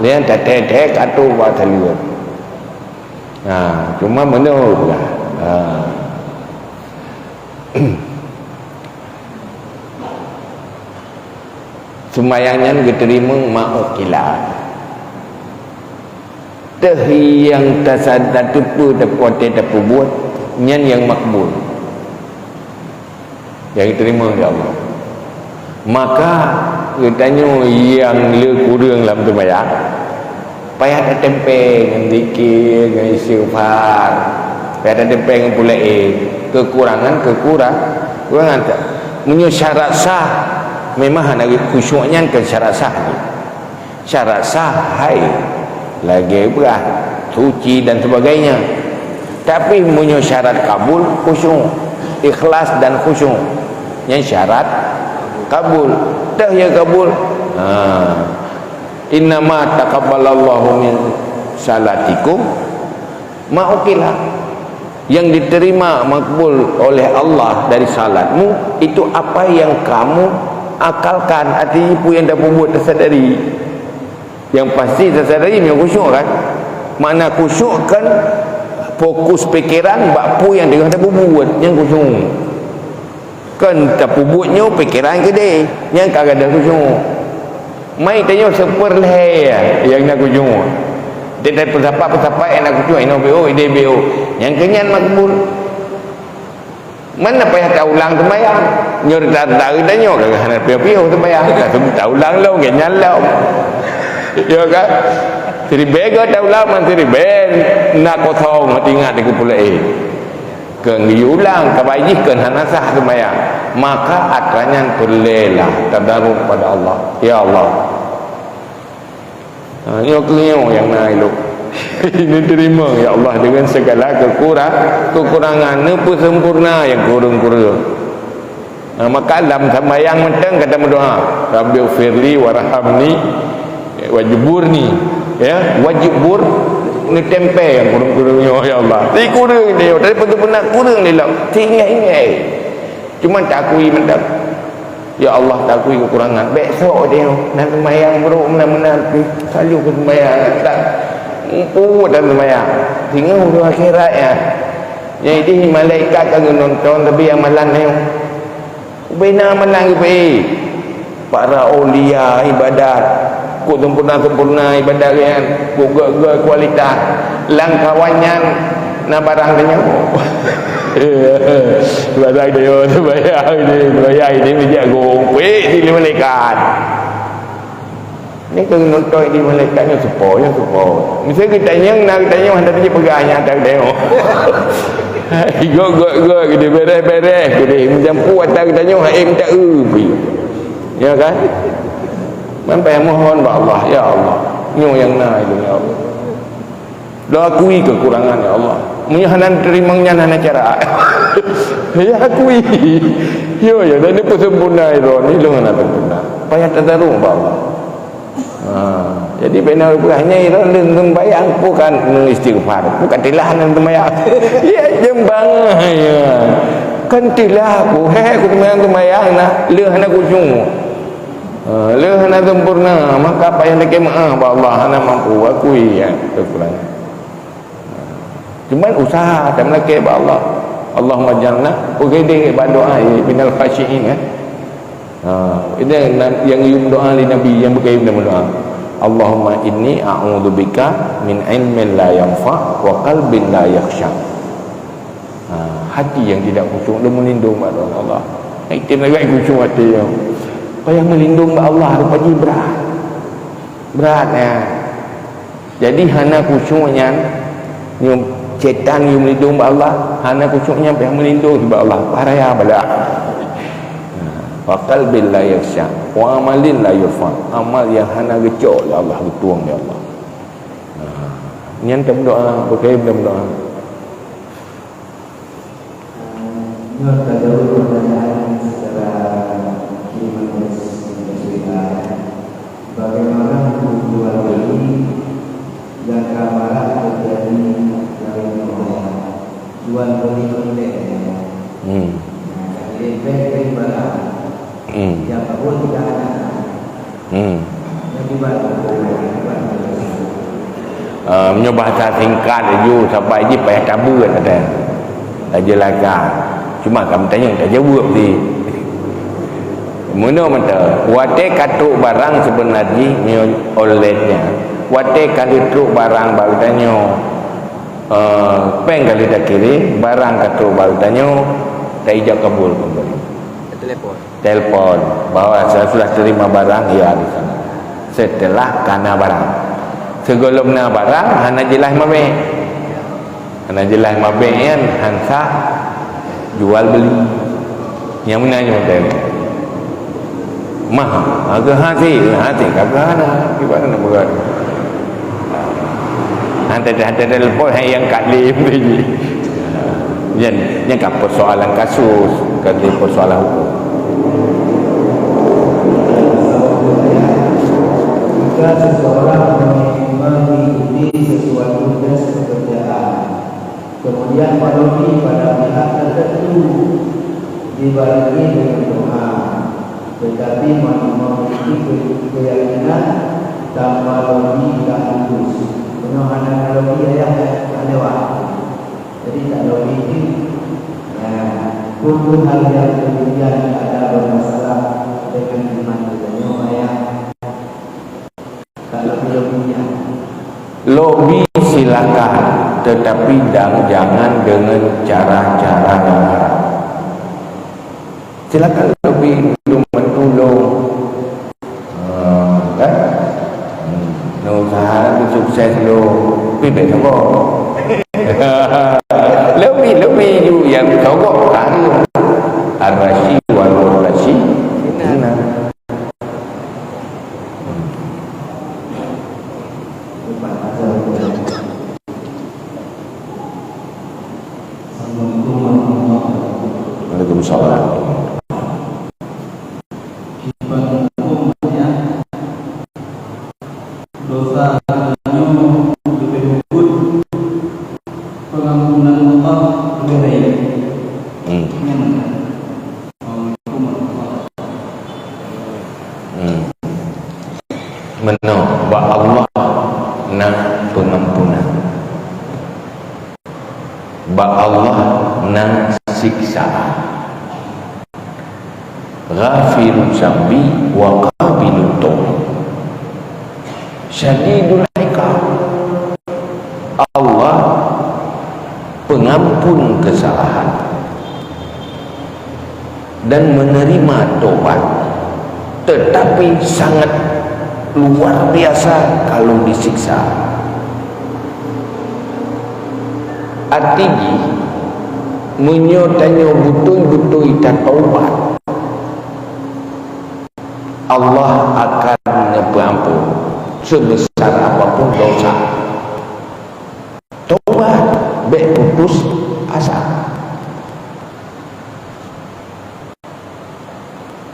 Lé nyang taté-té ka tu bak saleuem. Ha, cuma meunurut lah. Ha. Seumayang nyan geuteurimong ma'ukila. Teuh nyang tasada teupeu watée tapeubuet, nyan nyang makbul. Nyang geuteurimong lé Allah. Maka geutanyoe nyang le kureueng lam seumayang, payah tateumpée ngon zikir, ngon istighfar, payah tateumpée ngon peue laén. Keukurangan, keukura-, kurangan ka. Meunyoe syarat sah, memang hana khusyuk nyan kon syarat sah jih. Syarat sah hai lagée beurah, suci dan sebagainya. Tapi meunyoe syarat kabul khusyuk, ikhlas dan khusyuk, nyan syarat kabul. Teuh ya kabul. Ha. Innama taqabbalallahu min salatikum ma'ukila. Yang diterima makbul oleh Allah dari salatmu itu apa yang kamu akalkan, artinya apa yang dah perbuat tersadari. Yang pasti tersadari yang khusyuk kan? Makna khusyuk kan fokus pikiran bak peue yang tengah dah perbuat, yang khusyuk. Kon tapeubuet nyoe pikeran keudeh, nyang ka gadôh khusyuk. Mai tanyoe seupeureulhée nyang na khusyuk. Tiep-tiep peusapat-peusapat nyang na khusyuk, inoe B O, ideh B O. Nyang keunyan makbul. Mana payah taulang seumayang. Nyoe rata-rata geutanyoe ka hana piôh-piôh seumayang. Ka taulang lom, keunyan lom. Ya kan? Siribée ka taulang, man siribée na kosong, teuingat di keupeuleueh. Keu geuyue ulang, ka baih jih keu hana sah seumayang, maka atra nyan peureulée lah tadaruk pada Allah. Ya Allah, ha, nyoe keuh nyoe nyang na ilok. Neuteurimong, ya Allah, deungon segala keukura-, keukurangan, neupeusempurna nyang kureueng-kureueng. Nah, maka lam seumayang mantong gata meudoa, "Rabbighfirli warhamni wajburni." Ya, wajbur neuteumpée nyang kureueng-kureueng nyoe, ya Allah. Di kureueng nyoe, tapi beutôi beuna kureueng lé lom. Tinggai-inggai. Cuma takui mantong. Ya Allah, takui keukurangan. Bék sok nyoe, na seumayang brok meunan-meunan pih. Salyu keu seumayang, tak. Empu dan seumayang. Singoh uroe akhirat nyan. Nyang ideh malaikat ka geunonton, tapi amalan nyoe. Ubena meunan geupeu, para aulia ibadat, kok sempurna-sempurna ibadat nyan, kok gét-gét kualitas, lam kawan nyan na barang tanyoe. Barang tanyoe seumayang ini, seumayang ini bijak gompek di malaikat. Ni keu nonton di malaikat nyoe seupôt, nyoe seupôt. Miseu geutanyong, na geutanyong hana teujeuet peugah nyan ata geutanyong. Gok, gok, gok, geude bereh-bereh, geude meujampu ata geutanyong, hai minta eu pi. Ya kan? Man payah mohon bak Allah, "Ya Allah, nyoe nyang na itu, ya Allah." Lôn akui keukurangan, ya Allah. Meunyoe hana teurimong nyan hana cara. Ya akui. Yo, ya, dan neupeusempurna droe ni lôn hana sempurna. Payah tadarok bak Allah. Ha, jadi bina rupiah nyan droe lôn seumayang bukan istighfar, bukan tilah ngon seumayang. Ya jembang ya. Kan tilah ku, he ku seumayang seumayang nah, leuh hana khusyuk. Ha, leuh hana sempurna, maka payah lakée meu'ah bak Allah, hana mampu akui ya keukurangan. Cuman usaha dan lakée bak Allah. Allahumma ij'alna, peugah deh bak doa, ya, minal khasyiin, ya. Ha, ini yang, yang yum doa li Nabi, yang bukan yum doa. Allahumma inni a'udzubika min ilmin la yanfa' wa qalbin la yakhsya. Ha, hati yang tidak khusyuk, lôn meulindong bak Allah. Itu nak khusyuk hati nyoe. Payah meulindong bak Allah, rupa jih brat. Brat, ya. Jadi, hana khusyuk nyan, nyoe setan yum meulindong bak Allah, hana khusyuk nyan payah meulindong bak Allah. Bahaya bala. Wa qalbin la yakhsya, wa amalin la yurfa. Amal yang hana geucok lé Allah, geutueng lé Allah. Ha. Nyan tameudoa, bukai tameudoa. Nyoe ka jaweueb pertanyaan secara kiriman dari cerita, ya. Bagaimana hukum jual beli yang ka marak terjadi dari Hmm. Nyang kabut tidak ada. Hmm. Nyang kiban, kiban. Ah, meunyoe bahasa singkat laju, saban jih payah tabeuet ada. Tajelaskan. Cuma ka meutanyong, tajaweueb sih. Meunoe mantong, watée ka trok barang, sebenar jih nyoe olehnya. Watée ka lheueh trok barang bak geutanyoe, eh, péng ka lheueh takirém, barang ka trok bak geutanyoe, taijab kabul keumbali. Telepon. Telepon bahwa saya sudah terima barang, ya, di sana. Setelah kana barang. Sigohlom na barang, hana jeulaih mabék. Hana jeulaih mabék nyan, han sah jual beli. Nyang meunan nyoe model. Mah, hareuga hasé, hasé ka hana. Kiban na bukan. Hantai, hantai telepon, hai nyang kat lé. Nyan, nyan ka persoalan kasus, ka di persoalan hukum. Jika seseorang mengikuti sesuatu tes pekerjaan, kemudian melobi pada pihak tertentu, dibarengi dengan doa, tetapi masih memiliki ke-, keyakinan tanpa lobi tak lulus. Meunoe hana lobi, ayah, tak lewat. Jadi, tak lobi ni, ya, pun-pun hal yang kemudian ada bermasalah dengan iman kita, nyoe, ayah. Lobi silakan, tetapi dang-, jangan dengan cara-cara yang haram. Silakan lobi untuk menolong. Ah, kan? Hmm. Nak usaha tu sukses dulu. Tapi baik sogok. Lobi, lobi ju yang sogok kan. Ar-rashi wal murtashi. Nah. Assalamualaikum warahmatullahi wabarakatuh. Waalaikumsalam. Kiban hukum ya, dosa tanyoe leubeh ubit, pengampunan Allah leubeh rayeuk. Hmm. Nyan. Hmm. Meunoe, bak Allah na pengampunan. Bak Allah na siksaan. Ghafirudz dzambi wa qabilut taub. Syadidul iqab. Allah pengampun kesalahan dan menerima tobat, tetapi sangat luar biasa kalau disiksa. Arti jih, meunyoe tanyoe beutôi-beutôi tataubat, Allah akan neupeuampôn sebesar apapun dosa. Tobat, bék putus asa.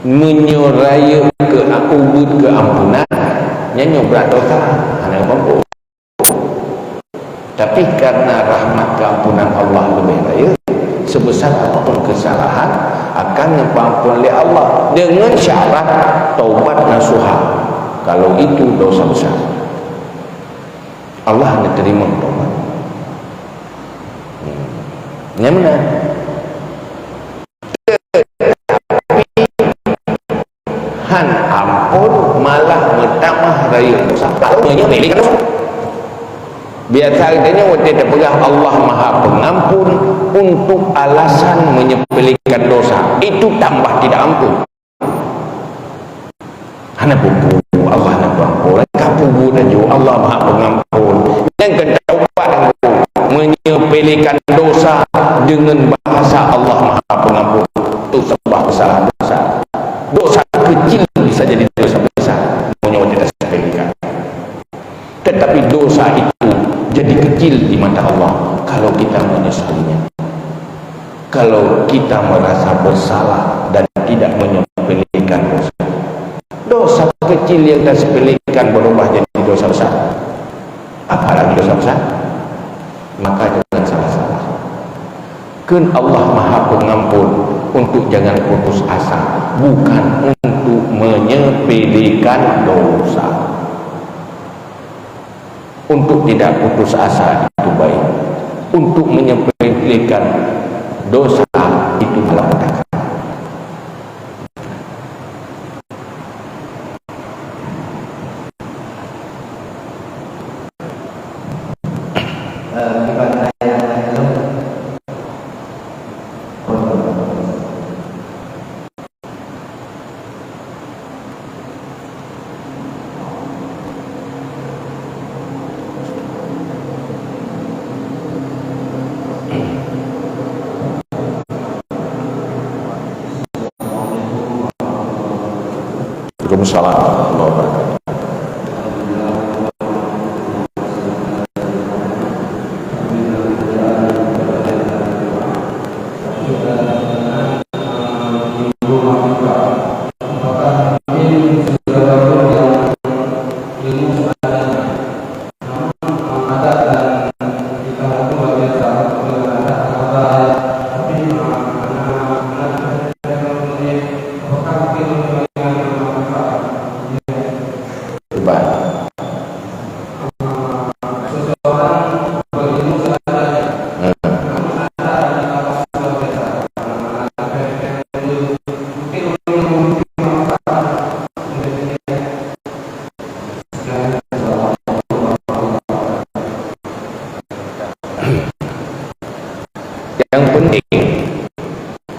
Meunyoe rayeuk keu ubit keuampunan, nyan nyoe brat dosa, hana peuampôn. Tapi karena rahmat keampunan Allah leubeh rayeuk, sebesar apapun kesalahan akan neupeuampôn lé Allah dengan syarat taubat nasuha. Kalau itu dosa besar. Allah neuteurimong taubat. Hmm. Nyang meunan. Han ampôn, malah meutamah rayeuk dosa. Lalu meunyoe milék dosa. Biasa geutanyoe watée tapeugah Allah Maha Pengampun untuk alasan menyepelekan dosa, itu tambah tidak ampun. Hana peue-peue, Allah na peuampôn. Ka peubuet laju, Allah Maha Pengampun. Nyang keu taubat, menyepelekan dosa dengan bahasa Allah Maha Pengampun. Itu sebuah kesalahan besar. Dosa kecil bisa jadi dosa besar, meunyoe kita sepelekan. Tetapi dosa itu jadi kecil di mata Allah kalau kita menyesalinya. Kalau kita merasa bersalah dan tidak menyepelekan dosa. Dosa kecil yang kita sepelekan berubah jadi dosa besar. Apalagi dosa besar. Maka jangan salah-salah. Kheun Allah Maha Pengampun untuk jangan putus asa. bukan untuk menyepelekan dosa. Untuk tidak putus asa itu baik. Untuk menyepelekan dosa itu malapetaka. Waalaikumsalam warahmatullahi wabarakatuh. Yang penting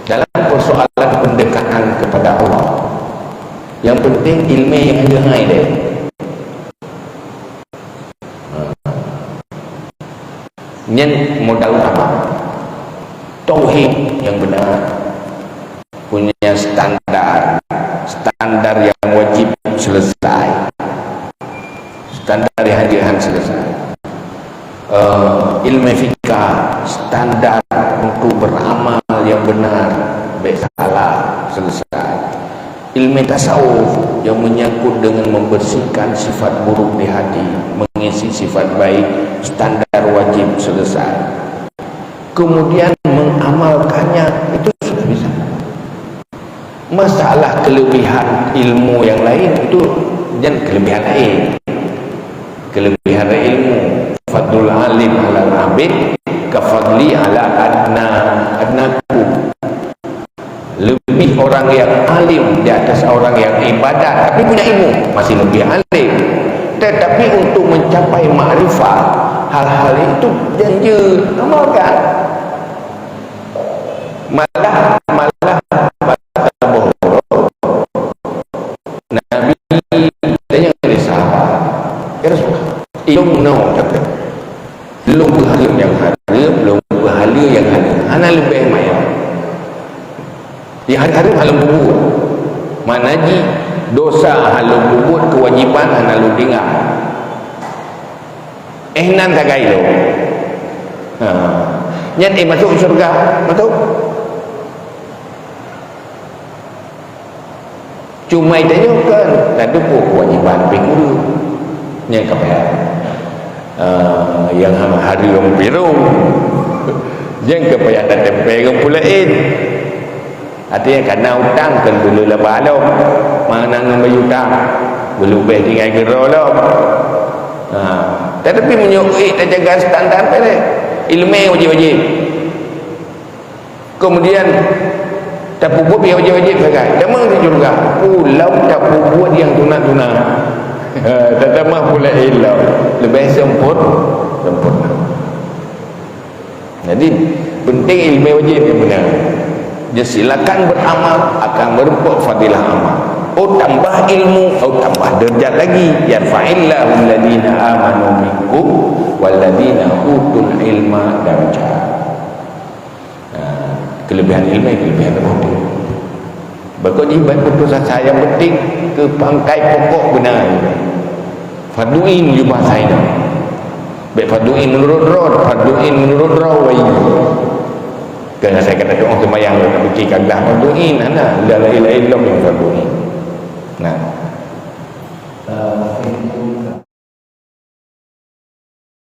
dalam persoalan pendekatan kepada Allah, yang penting ilmu yang ada hai deh. Nyan modal utama. Tauhid yang benar, punya standar, standar yang wajib selesai, standar yang hadiran selesai. Eh, ilmu fikah, standar untuk beramal yang benar, baik salah selesai. Ilmu tasawuf yang menyangkut dengan membersihkan sifat buruk di hati, mengisi sifat baik, standar wajib selesai. Kemudian mengamalkannya, itu sudah bisa. Masalah kelebihan ilmu yang lain, itu jangan kelebihan lain. Kelebihan ilmu, fadlul alim alal abid kafadli ala adna, adnakum. Lebih orang yang alim di atas orang yang ibadat tapi punya ilmu, masih lebih alim. Tetapi untuk mencapai makrifah, hal-hal itu janji amalkan. Malah, malah, malah Nabi tanya dari sahabat, "Ya Rasulullah, ilmu nawa kata? Lôn peuhareuem nyang hareuem, lôn peuhalal nyang halal. Hana leubeh maya. Nyang hareuem hana lôn peubuet. Mana jih dosa hana lôn peubuet, kewajiban hana lôn tinggai. Eh, nan sagai lôn." Ha. Nyan, eh, masuk syurga, masuk. Cuma tanyoe kan, na teupeue kewajiban pih kureueng. Nyang ka payah, eh, nyang hana hareuem pih rhom. Nyang ka payah tatempé ngon peue laén. Artinya, kana utang kan dulu laba lom. Mana ngon bayeue utang. Beuleubeh tinggai keudroe lom. Ha. Tetapi meunyoe ék tajaga standar, ilmu wajib-wajib. Kemudian, tapeubuet nyang wajib-wajib sagai. Tamong di syurga. Ulôn tapeubuet nyang sunat-sunat. Tatamah pula ilmu. Leubeh sempur-, sempurna. Jadi, penting ilmu wajib nyang beuna. Jadi, silakan beramal, akan meureumpok fadilah amal. Oh, tambah ilmu, oh, tambah derajat lagi. Yarfa'illahu alladhina amanu minkum walladhina utul ilma darajat. Ha, kelebihan ilmu, kelebihan roh. Bak nyan ban putus asa, nyang penting keu pangkai pokok beuna. Fardu ain yubah saina. Bèk fardu ain menurut droe, fardu ain menurut droe wai. Keu asai kata doa seumayang, tapi cit ka glah fardu ain, hana. La ilaha illallah nyang fardu ain.